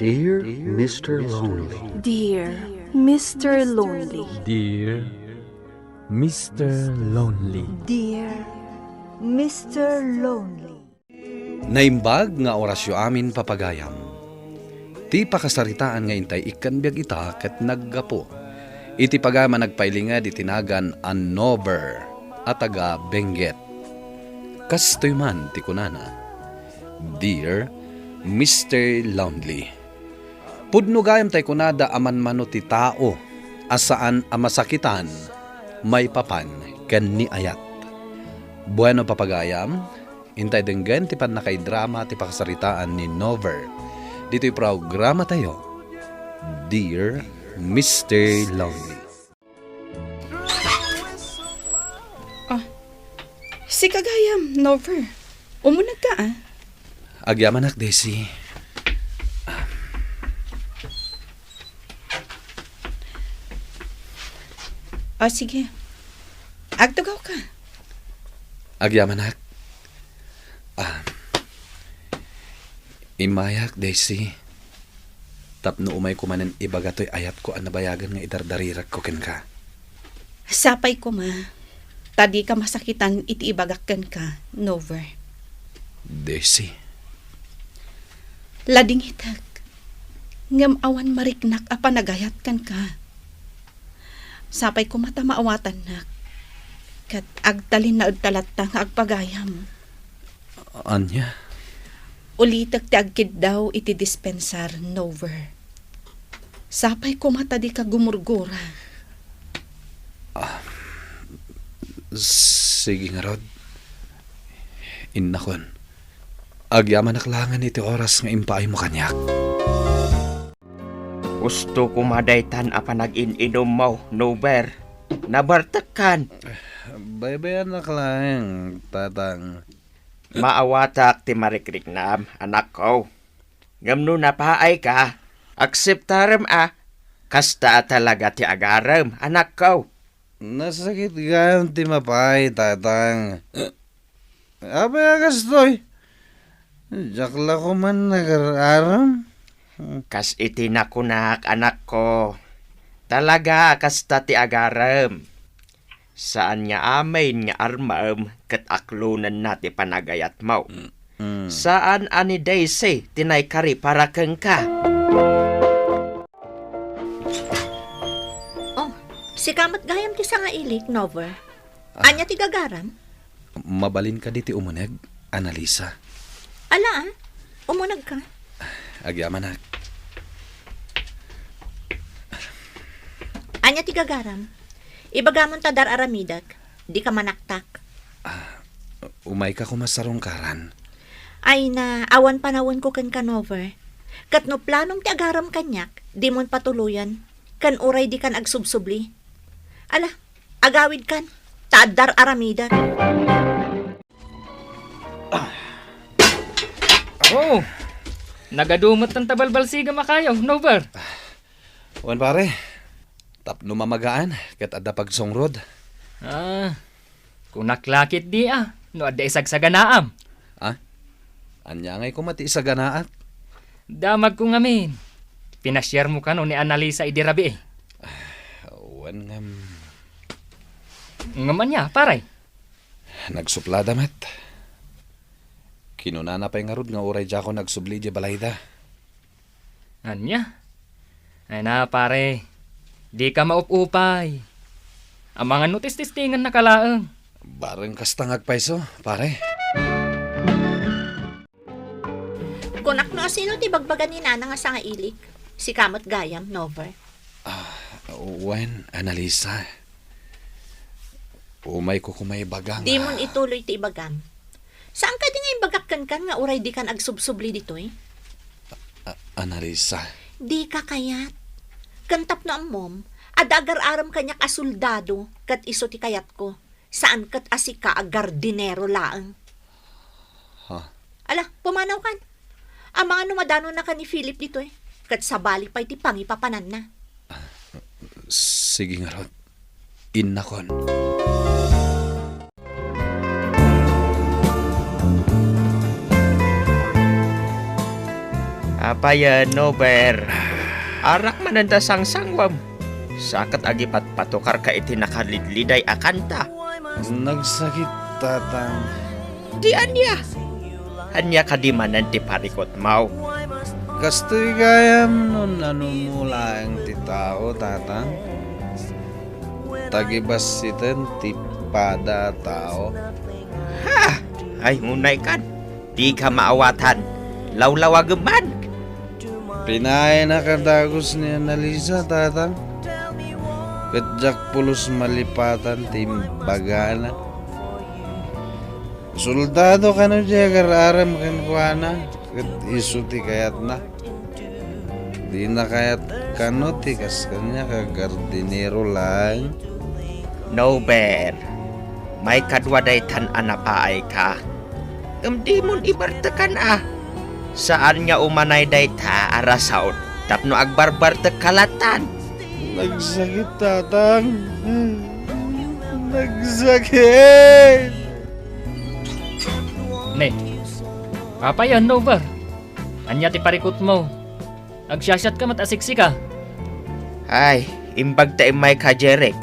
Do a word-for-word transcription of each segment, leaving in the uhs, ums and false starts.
Dear Mister Lonely. Dear Mister Lonely. Dear Mister Lonely. Dear Mister Lonely. Naimbag nga orasyo amin, papagayam. Ti pakasaritaan nga intay ikkan biag ita ket naggapu iti pagayam a nagpailinged iti nagan a Nover a taga Benguet. Kastoy man ti kunana, "Dear Mister Lonely." Pudno gayam tay kunada a manmano ti tao a saan a masakitan maipapan ken ni ayat. Bueno, papagayam, intay denggen ti pannakaidrama ti pakasaritaan ni Nover ditoy programatayo, Dear Mister Lonely. Ah, sika gayam, Nover. Umunegka, ah. Agyamanak, Daisy. Ah, sige. Agtugawka. Agyamanak. Ah, immayak, Daisy. Tapno umayko manen ibaga toy ayatko a nabayagan nga idardarirakko kenka. Sapay koma, ta dika masakitan iti ibagak kenka, Nover. Daisy. Ladingitek, ngem awan mariknak a panagayat kenka. Sapay koma ta maawatannak, ket agtalinaedta latta nga agpagayam. Ania? Ulitek ti agkiddaw iti dispensar, Nover. Sapay koma ta dika gumurgura. Ah, sige ngarud. Innakon. Agyamanak laengen iti oras nga impaaymo kaniak. Husto koma daytan a panagin-inummo, Nover. Nabartekkan. Baybayanak laeng, Tatang. Maawatak ti marikriknam, anakko. Ngem no napaayka, akseptarem a kasta a talaga ti agarem, anakko. Nasakit gayam ti mapaay, Tatang. Apay a kastoy? Diak la koman nagar-aram. Kas iti nakunak, anakko, talaga a kasta ti agarem. Saan nga amin nga armem ket aklonenna ti panagayatmo. Mm. Saan a ni Daisy ti naikari para kenka. Oh, sika met gayam ti sangailik, Nover. Ah. Ania ti gagaram? Mabalin kadi ti umuneg, Annalisa? Ala, ah. Umunegka. Agyamanak. Ania ti gagaram? Ibagamon ta dar-aramidek. Dika manaktak. Ah, umayka koma sarungkaran. Ay na, awan panawenko kenka, Nover. Ket no planom ti agaram kaniak, dimon patuloyen, ken uray dikan agsubsubli. Ala, agawidkan, ta adda ar-aramidek. Oh, nagadu met ta balbalsigam a kayo, Nover. Wen, pare, tapno mamagaan ket adda pagsungrod. Ah, kunak la ketdi a, no adda isagsaganaam. Ah? Ania ngay koma ti isaganaak? Damagko ngamin. Pinasiarmo kano ni Annalisa idi rabii. Ah, wen ngem. Ngem ania, pare? Nagsuplada met. Kinunana pay ngarud nga uray diakon agsubli idiay balayda. Ania? Ay na, pare. Dika maup-upay. Amangan no tististengannaka laeng. Bareng kasta nga agpayso, pare. Kunak no asino ti bagbaga ni Nana nga sangailik. Sika met gayam, Nover. Ah, wen, Annalisa. Umayko koma ibaga nga Dimon ituloy ti ibagam. Saan kadi nga imbagak kenka nga uray dikan agsubsubli ditoy? A-, Annalisa. Dika kayat. Ken tapno ammom, adda agar-arem kaniak a soldado, ket isu ti kayatko. Saan ket a sika a gardinero laeng. Ha? Ala, pumanawkan. Amangan no madanonnaka ni Philip ditoy, ket sabali pay ti pangipapananna. Sige ngarud. Innakon. Apayen, Nober. Arak manen ta sangsangwam. Sa ket agipatpatukarka iti nakalidliday a kanta. Nagsakit, Tatang. Di ania? Ania kadi manen ti parikutmo? Kastoy gayam no nanumo laeng ti tao, Tatang. Tagibassiten ti pada a tao. Ha! Ay, unaykan. Dika maawatan. Lawlawagem man. Pinaaynak a dagus ni Annalisa, Tatang. Ket diak pulos malipatan ti imbagana. Soldado kano diay agar-aram kenkuana, ket isu ti kayatna. Dina kayat kano ti kas kaniak a gardinero laeng? Nober, maikadua daytan a napaayka. Ngem dimon ibartekan a. Saan nga umanay dayta a rason tapno agbarbartekka lattan. Nagsakit, Tatang. Nagsakit. Ne, apayen, Nober? Ania ti parikutmo? Agsiasiatka met a siksika. Ay, imbag ta immayka, Jeric.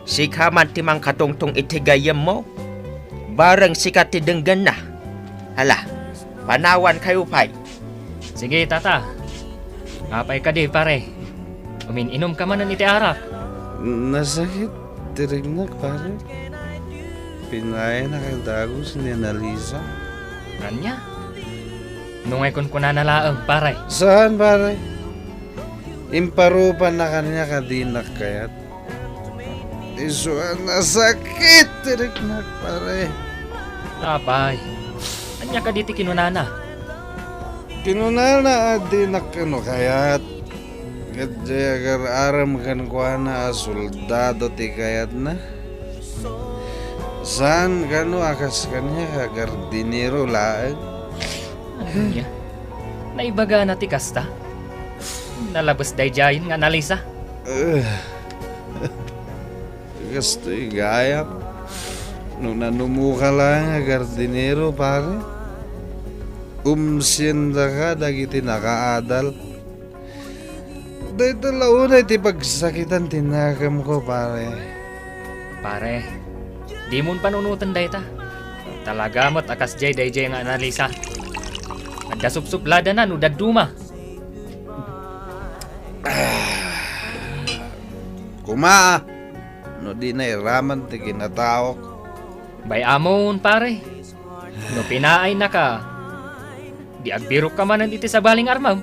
Sika man ti mangkatungtong iti gayyemmo. Bareng sika ti denggenna. Hala, panawankayo pay. Sige, Tata. Apay kadi, pare? Umin-inumka manen iti arak. Nasakit ti riknak, pare. Pinaaynak a dagus ni Annalisa. Ania? No ngay kunkunana laeng, pare? Saan, pare? Imparupanna kaniak a dinak kayat. Isu a nasakit ti riknak, pare. Apay, ania kadi ti kinunana? Kinunana a dinak kano kayat. Ket diay agar-aram kenkuana a soldado ti kayatna. Saan kano a kas kaniak a gardinero laeng. Ania? Naibagana ti kasta? Nalabes daydiayen nga Annalisa? Eh, kastoy gayam. No nanumoka laeng a gardinero, pare, umsiendaka dagiti nakaadal. Dayta la unay ti pagsakitan ti nakemko, pare. Pare, dimon panunoten dayta. Talaga met a kasdiay daydiay nga Annalisa. Adda supsupladana no dadduma. Koma, no dina iraman ti kinataok. Bay-amon, pare. No pinaaynaka, di agbirokka manen iti sabaling armam.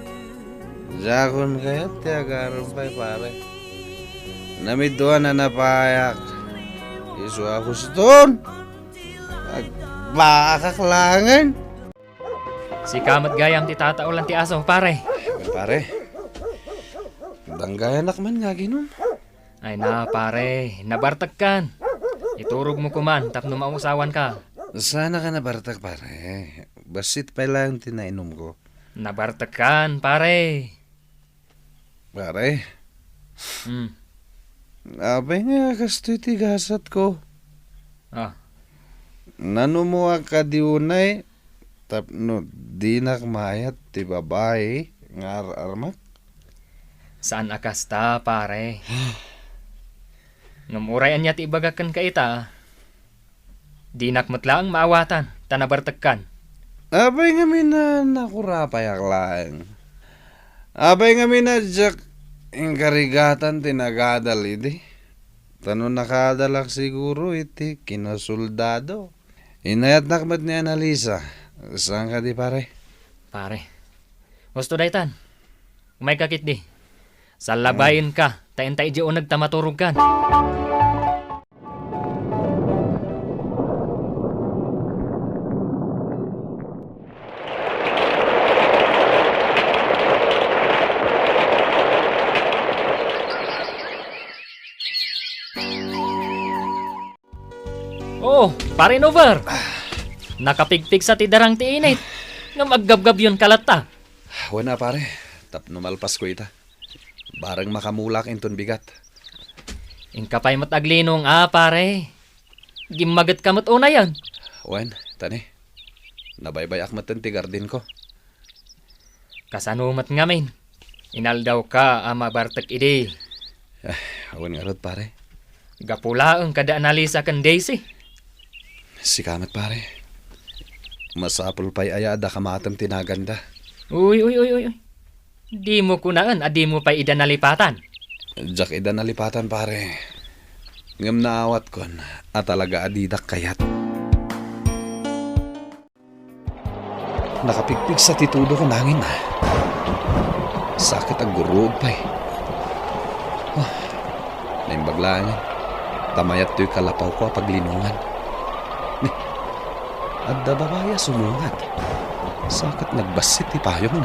Diakon kayat ti agarem pay, pare. Namidduan a napayak. Isu a huston. Agbaakak laengen. Sika met gayam ti tataolan ti aso, pare. Pare. Danggayanak man nga aginom. Ay na, pare, nabartekkan. Iturogmo koman tapno mausawanka. Saanka nabartek, pare. Bassit pay laeng ti nainumko. Nabartekkan, pare. Pare. Hmm. Apay nga kastoy ti gasatko? Ah. Nanumoak kadi unay tapno dinak maayat ti babai nga ar-armak? Saan a kasta, pare. Ngem uray ania ti ibagak kenka ita, dinak met laeng maawatan ta nabartekkan. Apay ngamin a nakurapayak laeng? Apay ngamin a diak inkarigatan ti nagadal idi? Ta no nakaadalak siguro iti kinasoldado. Inayatnak met ni Annalisa. Saan kadi, pare? Pare. Husto daytan. Umayka ketdi. Sallabayenka, ta inta idiay uneg ta maturogkan. Oh, Pare Nover! Nakapigpigsa ti darang ti init. Ngem aggabgabyonka latta. Wen a, pare, tapno malpasko ita. Bareng makamulak inton bigat. Inka pay met aglinong a, pare. Gimmagetka met unayen. Wen, tani. Nabaybay-ak metten ti gardinko. Kasano met ngamin? Inaldawka a mabartek idi. Ah, awan ngarud, pare. Gapu laeng kada Annalisa ken Daisy. Sika met, pare. Masapul pay aya a daka matem ti naganda. Uy, uy, uy, uy, uy. Dimo kunaen a dimo pay ida nalipatan. Diak ida nalipatan, pare. Ngem naawatkon a talaga a didak kayat. Nakapigpigsa ti tudo ko nangin, ah. Saket a gurruod pay. Ah, naimbag laengen. Ta mayat toy kalapawko a paglinongan. Ni, adda babai a sumungad. Saket nagbassit ti payongna.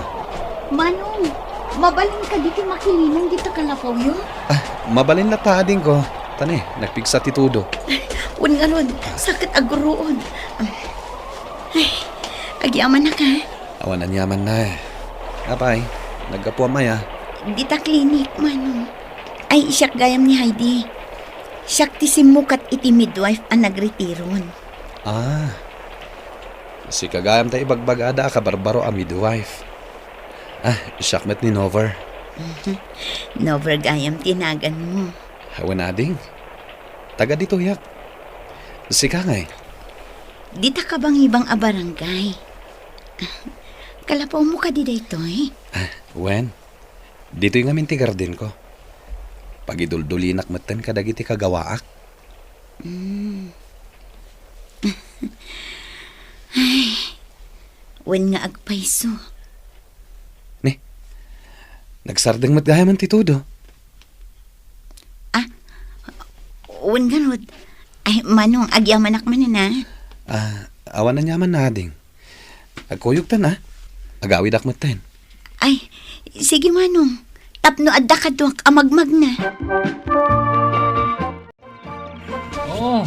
Manong, mabalin kadi ti makilinong dita kalapawyo? Ah, mabalin latta, adingko. Ta ni, nagpigsa ti tudo. Wen ngarud, saket a gurruod. Ay, agyamanak, ha? Awan aniamanna. Apay, naggapuam aya? Dita klinik, Manong. Ay, siak gayam ni Heidi. Siak ti simmukat iti midwife a nagretiron. Ah. Sika gayam ta ibagbagada a kabarbaro a midwife. Ah, siak met ni Nover. Nover gayam ti naganmo. Wen, ading. Taga ditoyak. Sika ngay? Dita kabangibang a barangay. Kalapawmo kadi daytoy? Ah, wen. Ditoy ngamin ti gardenko. Pagiduldulinak metten kadagiti kagawaak. Mm. Ay, wen nga agpayso. Ni, nagsardeng met gayamen ti tudo. Ah, wen ngarud. Ay, Manong, agyamanak manen, ah. Ah, awan aniamanna, ading. Agkuyogtan, ah. Agawidak metten. Ay, sige, Manong. Tapno adda kaduak a magmagna. Oo.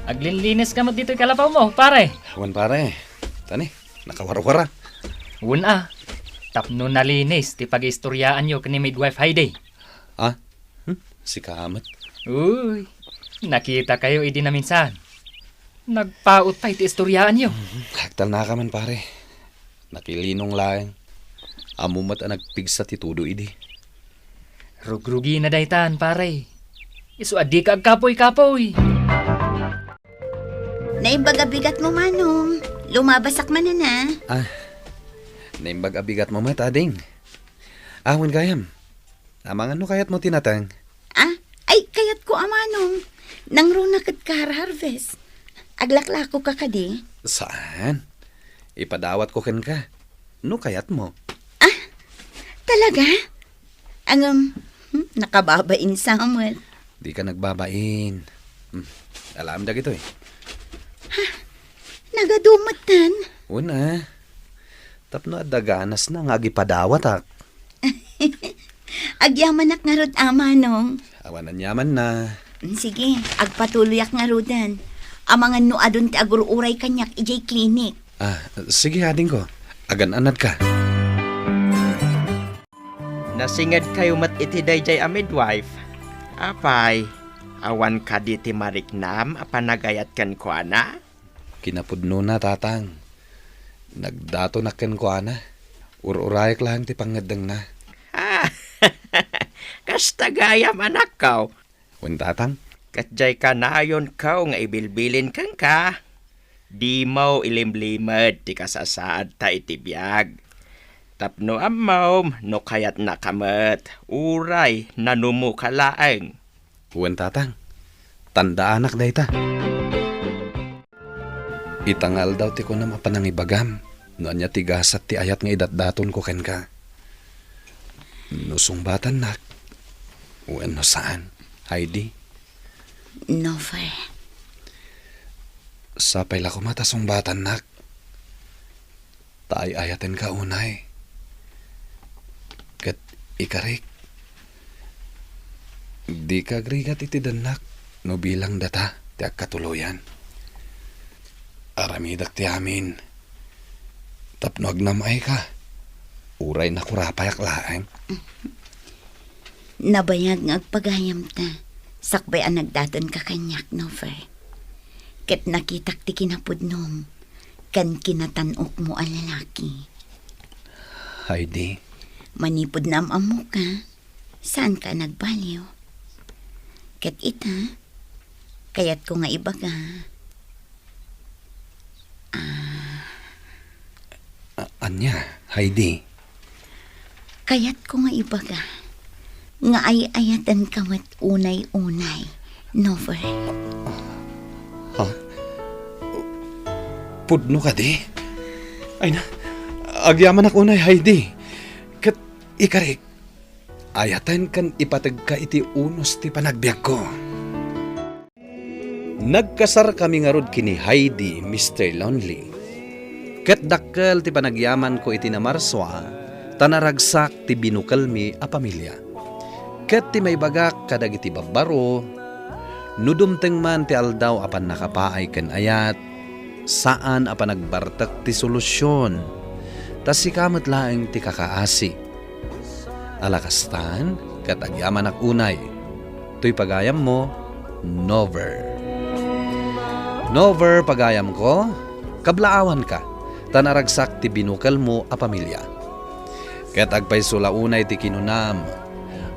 Aglinlinis ka met ditoy kalapawmo, pare. Wen, pare. Ta ni, nakawarwara. Wen, ah. Tapno nalinis ti pag-iistoryaanyo ken ni Midwife Heidi. Ah? Hmm? Sika met? Uy, nakitakayo idi naminsan. Nagpaut pay ti istoryaanyo. Mhm. Agtalnaka man, pare. Nakilinong laeng. Ammo met a nagpigsa ti tudo idi. Rugrugina daytan, pare. Isu a dika agkapuy-kapuy. Naimbag a bigatmo, Manong. Lumabasak manen, ah. Ah, naimbag a bigatmo met, ading. Ah, wen gayam. Amangan no kayatmo ti nateng? Ah, ay, kayatko a, Manong. Nangruna ket ka har-harvest. Aglaklako ka kadi? Saan? Ipadawatko kenka. No kayatmo. Ah, talaga? Ngem, hmm, nakababain sa met. Dika nagbabain. Hmm, alaem dagitoy. Ha? Nagadumetan? Wen, ah. Tapno adda ganasna nga agipadawatak. Agyamanak ngarud, a, Manong. Awan aniamanna. Sige, agpatuloyak ngaruden. Amangan no adun ti agur-uray kaniak idiay klinik. Ah, sige, adingko. Agan-anadka. Nasingedkayo met iti daydiay a midwife. Apay, awan kadi ti mariknam a panagayat kenkuana? Kinapudnona, Tatang. Nagdatonak kenkuana. Ur-urayak laeng ti pangngeddengna. Ah, kasta gayam, anakko. Wen, Tatang? Ket diay kanayonko nga ibilbilin kenka, dimaw ilimlimed ti kasasaadta iti biag. Tapno ammom no kayatnaka met, uray nanumoka laeng. Wen, Tatang. Tandaanak dayta. Ita nga aldaw ti kunam a panangibagam no ania ti gasat ti ayat nga idatdatonko kenka. No sungbatannak, wenno saan, Heidi? Nover. Sapay la koma ta sungbatannak. Ta ay-ayatenka unay. Ket ikarik, dika agrigat iti dennak no bilang data ti agkatuloyan. Aramidek ti amin tapno agnam-ayka, uray nakurapayak laeng. Nabayag nga agpagayamta, sakbay a nagdatonka kaniak, Nover. Ket nakitak ti kinapudnom ken kinatan-okmo a lalaki. Heidi. Manipud naam-ammoka, saanka a nagbaliw. Ket ita, kayatko nga ibaga. Ah. A-, ania, Heidi? Kayatko nga ibaga nga ay-ayatenka met unay-unay, Nover. Ha? Pudno kadi? Ay na, agyamanak unay, Heidi. Ket ikarik, ayaten ken ipategka iti unos ti panagbiagko. Nagkasarkami ngarud ken ni Heidi, Mister Lonely. Ket dakkel ti panagyamanko iti namarsua, ta naragsak ti binukelmi a pamilia. Ket ti maibagak kadagiti babbaro, no dumteng man ti aldaw a pannakapaay ken ayat, saan a panagbartek ti solusion, ta sika met laeng ti kakaasi. Ala kastan, ket agyamanak unay. Toy pagayammo, Nover. Nover, pagayamko, kablaawanka, ta naragsak ti binukelmo a pamilia. Ket agpayso la unay ti kinunam,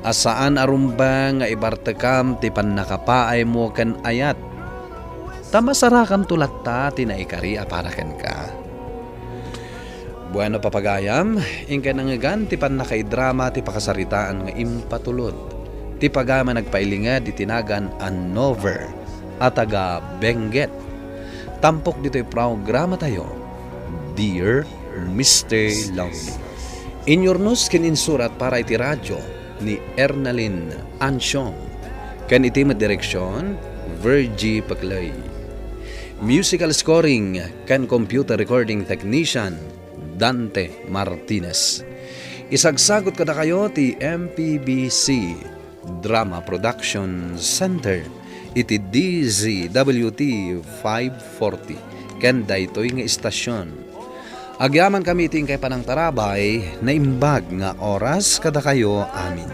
a saan a rumbeng nga ibartekam ti pannakapaaymo ken ayat, ta masarakamto latta ti naikari a para kenka. Bueno, papagayam, inkay nangngegan ti pannakaidrama ti pakasaritaan nga impatulod ti pagayam a nagpailinged iti nagan a Nover a taga Benguet. Tampok ditoy programatayo, Dear Mister Lonely. Inyurnos ken insurat para iti radyo ni Ernalyn Ansiong, ken iti met direksion, Virgie Paclay. Musical scoring ken computer recording technician, Dante Martinez. Isagsagot kadakayo ti M P B C Drama Production Center iti D Z W T five forty ken daytoy nga istasyon. Agyamankami iti inkay panangtarabay, naimbag nga oras kadakayo amin.